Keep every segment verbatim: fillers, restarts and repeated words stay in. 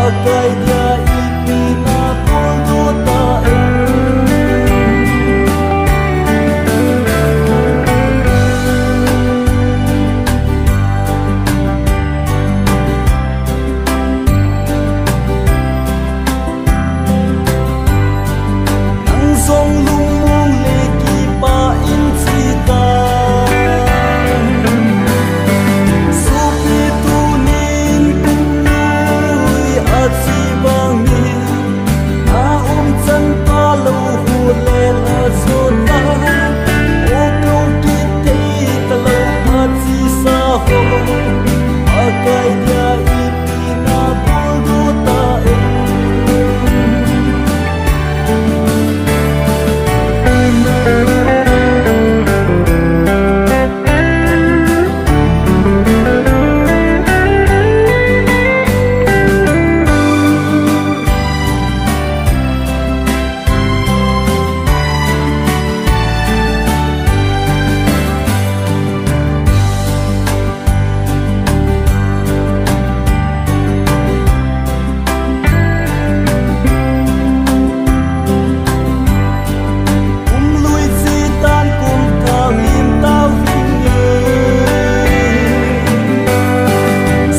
Pakai dia ipi na bol ding ta em? Nang jong lungmong le kipah in che tan. Sopi, tunin kum lui a che bang in, na umchan pa lou ho le la jo tan. O kou kithei talou phat chesa ho, Pakai dia ipi na bol ding ta em? Kum lui che tan kum thah lim tauvin e.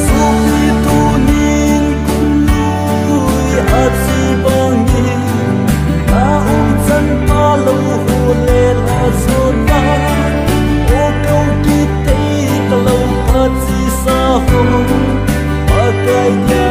Sopi, tunin kum lui a che bang in, na umchan pa lou ho le la jo tan. O kou kithei talou phat chesa ho, Pakai dia